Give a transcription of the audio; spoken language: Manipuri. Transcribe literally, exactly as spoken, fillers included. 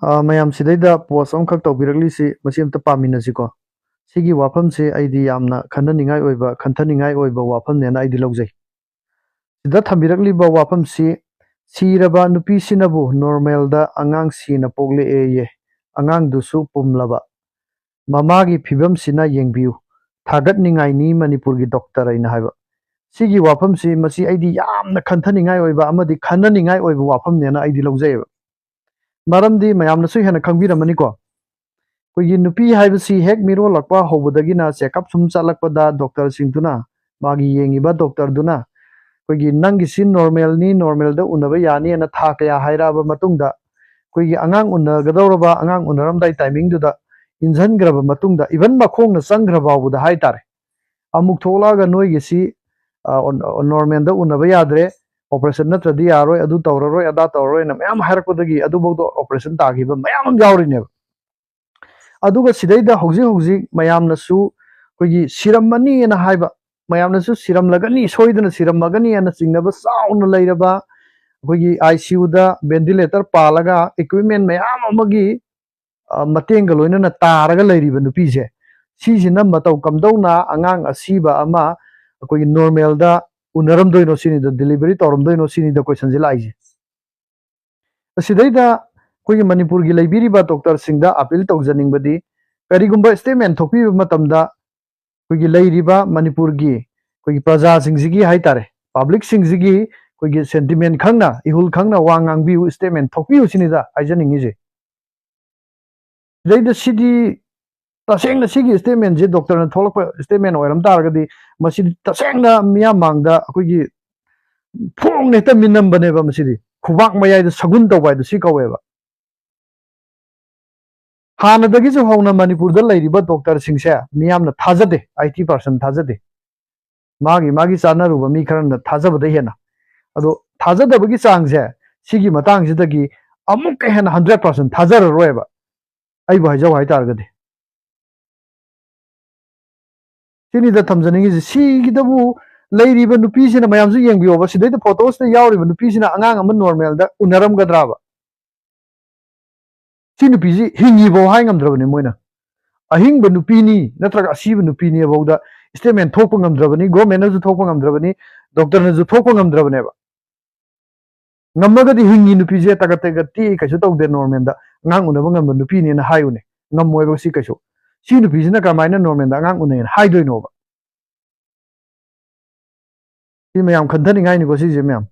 ꯑ, ꯃꯌꯥꯝ ꯁꯤꯗꯩꯗ post ꯑꯃꯈꯛ ꯇꯧꯕꯤꯔꯛꯂꯤꯁꯤ, ꯃꯁꯤ ꯑꯝꯇ ꯄꯥꯃꯤꯟꯅꯁꯤꯀꯣ꯫ ꯁꯤꯒꯤ ꯋꯥꯐꯝꯁꯤ ꯑꯩꯗꯤ ꯌꯥꯝꯅ ꯈꯟꯅꯅꯤꯡꯉꯥꯏ ꯑꯣꯏꯕ, ꯈꯟꯊꯅꯤꯡꯉꯥꯏ ꯑꯣꯏꯕ ꯋꯥꯐꯝꯅꯦꯅ ꯑꯩꯗꯤ ꯂꯧꯖꯩ꯫ ꯁꯤꯗ ꯊꯝꯕꯤꯔꯛꯂꯤꯕ ꯋꯥꯐꯝꯁꯤ, "ꯁꯤꯔꯕ ꯅꯨꯄꯤꯁꯤꯅꯕꯨ normalꯗ ꯑꯉꯥꯡ ꯁꯤꯅ ꯄꯣꯛꯂꯛꯑꯦꯌꯦ, ꯑꯉꯥꯡꯗꯨꯁꯨ ꯄꯨꯝꯂꯕ꯫ ꯃꯃꯥꯒꯤ ꯐꯤꯕꯝꯁꯤꯅ ꯌꯦꯡꯕꯤꯌꯨ, ꯊꯥꯒꯠꯅꯤꯡꯉꯥꯏꯅꯤ ꯃꯅꯤꯄꯨꯔꯒꯤ doctor" ꯑꯩꯅ ꯍꯥꯏꯕ꯫ ꯁꯤꯒꯤ ꯋꯥꯐꯝꯁꯤ, ꯃꯁꯤ ꯑꯩꯗꯤ ꯌꯥꯝꯅ ꯈꯟꯊꯅꯤꯡꯉꯥꯏ ꯑꯣꯏꯕ ꯑꯃꯗꯤ ꯈꯟꯅꯅꯤꯡꯉꯥꯏ ꯑꯣꯏꯕ ꯋꯥꯐꯝꯅꯦꯅ ꯑꯩꯗꯤ ꯂꯧꯖꯩꯑꯕ꯫ ꯃꯔꯝꯗꯤ ꯃꯌꯥꯝꯅꯁꯨ ꯍꯦꯟꯅ ꯈꯪꯕꯤꯔꯝꯃꯅꯤꯀꯣ꯫ ꯑꯩꯈꯣꯏꯒꯤ ꯅꯨꯄꯤ ꯍꯥꯏꯕꯁꯤ ꯍꯦꯛ ꯃꯤꯔꯣꯜꯂꯛꯄ ꯍꯧꯕꯗꯒꯤꯅ checkup ꯁꯨꯝ ꯆꯠꯂꯛꯄꯗ doctorꯁꯤꯡꯗꯨꯅ, ꯃꯥꯒꯤ ꯌꯦꯡꯉꯤꯕ doctorꯗꯨꯅ, ꯑꯩꯈꯣꯏꯒꯤ "ꯅꯪꯒꯤꯁꯤ normalꯅꯤ, normalꯗ ꯎꯅꯕ ꯌꯥꯅꯤꯅ" ꯊꯥ ꯀꯌꯥ ꯍꯥꯏꯔꯛꯑꯕ ꯃꯇꯨꯡꯗ, ꯑꯩꯈꯣꯏꯒꯤ ꯑꯉꯥꯡ ꯎꯅꯒꯗꯧꯔꯕ, ꯑꯉꯥꯡ ꯎꯅꯔꯝꯗꯥꯏ timingꯗꯨꯗ ꯏꯟꯖꯟꯈ꯭ꯔꯕ ꯃꯇꯨꯡꯗ, even ꯃꯈꯣꯡꯅ ꯆꯪꯈ꯭ꯔ ꯐꯥꯎꯕꯗ ꯍꯥꯏꯇꯥꯔꯦ, ꯑꯃꯨꯛ ꯊꯣꯛꯂꯛꯑꯒ "ꯅꯣꯏꯒꯤꯁꯤ, ꯑ, normalꯗ ꯎꯅꯕ ꯌꯥꯗ꯭ꯔꯦ, operation ꯅꯠꯇ꯭ꯔꯗꯤ ꯌꯥꯔꯣꯏ, ꯑꯗꯨ ꯇꯧꯔꯔꯣꯏ, ꯑꯗꯥ ꯇꯧꯔꯔꯣꯏꯅ" ꯃꯌꯥꯝ ꯍꯥꯏꯔꯛꯄꯗꯒꯤ ꯑꯗꯨꯐꯥꯎꯗ operation ꯇꯥꯈꯤꯕ ꯃꯌꯥꯝ ꯑꯃ ꯌꯥꯎꯔꯤꯅꯦꯕ꯫ ꯑꯗꯨꯒ ꯁꯤꯗꯩꯗ ꯍꯧꯖꯤꯛ ꯍꯧꯖꯤꯛ ꯃꯌꯥꯝꯅꯁꯨ ꯑꯩꯈꯣꯏꯒꯤ ꯁꯤꯔꯝꯃꯅꯤꯅ ꯍꯥꯏꯕ, ꯃꯌꯥꯝꯅꯁꯨ "ꯁꯤꯔꯝꯂꯒꯅꯤ, ꯁꯣꯏꯗꯅ ꯁꯤꯔꯝꯃꯒꯅꯤ" ꯍꯥꯏꯅ ꯆꯤꯡꯅꯕ ꯆꯥꯎꯅ ꯂꯩꯔꯕ, ꯑꯩꯈꯣꯏꯒꯤ ICUꯗ ventilator ꯄꯥꯜꯂꯒ equipment ꯃꯌꯥꯝ ꯑꯃꯒꯤ, ꯑ, ꯃꯇꯦꯡꯒ ꯂꯣꯏꯅꯅ ꯇꯥꯔꯒ ꯂꯩꯔꯤꯕ ꯅꯨꯄꯤꯁꯦ, ꯁꯤꯁꯤꯅ ꯃꯇꯧ ꯀꯝꯗꯧꯅ ꯑꯉꯥꯡ ꯑꯁꯤꯕ ꯑꯃ ꯑꯩꯈꯣꯏꯒꯤ normalꯗ ꯎꯅꯔꯝꯗꯣꯏꯅꯣ ꯁꯤꯅꯤꯗ, delivery ꯇꯧꯔꯝꯗꯣꯏꯅꯣ ꯁꯤꯅꯤꯗ questionꯁꯦ ꯂꯥꯛꯏꯁꯦ꯫ ꯑꯁꯤꯗꯩꯗ ꯑꯩꯈꯣꯏꯒꯤ ꯃꯅꯤꯄꯨꯔꯒꯤ ꯂꯩꯕꯤꯔꯤꯕ doctorꯁꯤꯡꯗ appeal ꯇꯧꯖꯅꯤꯡꯕꯗꯤ, ꯀꯔꯤꯒꯨꯝꯕ statement ꯊꯣꯛꯄꯤꯕ ꯃꯇꯝꯗ ꯑꯩꯈꯣꯏꯒꯤ ꯂꯩꯔꯤꯕ ꯃꯅꯤꯄꯨꯔꯒꯤ ꯑꯩꯈꯣꯏꯒꯤ ꯄ꯭ꯔꯖꯥꯁꯤꯡꯁꯤꯒꯤ ꯍꯥꯏꯇꯥꯔꯦ, publicꯁꯤꯡꯁꯤꯒꯤ ꯑꯩꯈꯣꯏꯒꯤ sentiment ꯈꯪꯅ, ꯏꯍꯨꯜ ꯈꯪꯅ ꯋꯥ ꯉꯥꯡꯕꯤꯌꯨ, statement ꯊꯣꯛꯄꯤꯌꯨ ꯁꯤꯅꯤꯗ ꯍꯥꯏꯖꯅꯤꯡꯉꯤꯁꯦ꯫ ꯁꯤꯗꯩꯗ ꯁꯤꯗꯤ ꯇꯁꯦꯡꯅ ꯁꯤꯒꯤ statementꯁꯦ doctorꯅ ꯊꯣꯛꯂꯛꯄ statement ꯑꯣꯏꯔꯝ ꯇꯥꯔꯒꯗꯤ, ꯃꯁꯤꯗꯤ ꯇꯁꯦꯡꯅ ꯃꯤꯌꯥꯝ ꯃꯥꯡꯗ ꯑꯩꯈꯣꯏꯒꯤ ꯐꯣꯡꯅ ꯍꯦꯛꯇ ꯃꯤꯅꯝꯕꯅꯦꯕ꯫ ꯃꯁꯤꯗꯤ ꯈꯨꯕꯥꯛ ꯃꯌꯥꯏꯗ ꯁꯒꯨꯟ ꯇꯧꯕ ꯍꯥꯏꯗꯣ ꯁꯤ ꯀꯧꯋꯦꯕ꯫ ꯍꯥꯟꯅꯗꯒꯤꯁꯨ ꯍꯧꯅ ꯃꯅꯤꯄꯨꯔꯗ ꯂꯩꯔꯤꯕ doctorꯁꯤꯡꯁꯦ ꯃꯤꯌꯥꯝꯅ ꯊꯥꯖꯗꯦ, IT person ꯊꯥꯖꯗꯦ꯫ ꯃꯥꯒꯤ, ꯃꯥꯒꯤ ꯆꯥꯟꯅꯔꯨꯕ ꯃꯤ ꯈꯔꯅ ꯊꯥꯖꯕꯗ ꯍꯦꯟꯅ꯫ ꯑꯗꯣ ꯊꯥꯖꯗꯕꯒꯤ ꯆꯥꯡꯁꯦ ꯁꯤꯒꯤ ꯃꯇꯥꯡꯁꯤꯗꯒꯤ ꯑꯃꯨꯛꯀ ꯍꯦꯟꯅ hundred percent ꯊꯥꯖꯔꯔꯣꯏꯕ, ꯑꯩꯕꯨ ꯍꯥꯏꯖꯧ ꯍꯥꯏꯇꯥꯔꯒꯗꯤ꯫ ꯁꯤꯅꯤꯗ ꯊꯝꯖꯅꯤꯡꯉꯤꯁꯦ꯫ ꯁꯤꯒꯤꯗꯕꯨ ꯂꯩꯔꯤꯕ ꯅꯨꯄꯤꯁꯤꯅ, ꯃꯌꯥꯝꯁꯨ ꯌꯦꯡꯕꯤꯌꯣꯕ, ꯁꯤꯗꯩꯗ photoꯁꯤꯗ ꯌꯥꯎꯔꯤꯕ ꯅꯨꯄꯤꯁꯤꯅ ꯑꯉꯥꯡ ꯑꯃ normalꯗ ꯎꯅꯔꯝꯒꯗ꯭ꯔꯥꯕ? ꯁꯤ ꯅꯨꯄꯤꯁꯤ ꯍꯤꯡꯉꯤꯐꯥꯎ ꯍꯥꯏ ꯉꯝꯗ꯭ꯔꯕꯅꯤ ꯃꯣꯏꯅ꯫ ꯑꯍꯤꯡꯕ ꯅꯨꯄꯤꯅꯤ ꯅꯠꯇ꯭ꯔꯒ ꯑꯁꯤꯕ ꯅꯨꯄꯤꯅꯤ ꯐꯥꯎꯗ statement ꯊꯣꯛꯄ ꯉꯝꯗ꯭ꯔꯕꯅꯤ, government ꯅꯁꯨ ꯊꯣꯛꯄ ꯉꯝꯗ꯭ꯔꯕꯅꯤ, doctor ꯅꯁꯨ ꯊꯣꯛꯄ ꯉꯝꯗ꯭ꯔꯕꯅꯦꯕ꯫ ꯉꯝꯃꯒꯗꯤ ꯍꯤꯡꯉꯤ ꯅꯨꯄꯤꯁꯦ ꯇꯒꯠ ꯇꯒꯠ ꯇꯦꯛꯏ, ꯀꯩꯁꯨ ꯇꯧꯗꯦ, normal ꯗ ꯑꯉꯥꯡ ꯎꯅꯕ ꯉꯝꯕ ꯅꯨꯄꯤꯅꯦꯅ ꯍꯥꯏꯌꯨꯅꯦ꯫ ꯉꯝꯃꯣꯏꯕ ꯁꯤ ꯀꯩꯁꯨ꯫ ꯁꯤ ꯅꯨꯄꯤꯁꯤꯅ ꯀꯃꯥꯏꯅ normal ꯗ ꯑꯉꯥꯡ ꯎꯅꯩꯅ ꯍꯥꯏꯗꯣꯏꯅꯣꯕ? ꯁꯤ ꯃꯌꯥꯝ ꯈꯟꯊꯅꯤꯡꯉꯥꯏꯅꯤꯀꯣ ꯁꯤꯁꯦ ꯃꯌꯥꯝ꯫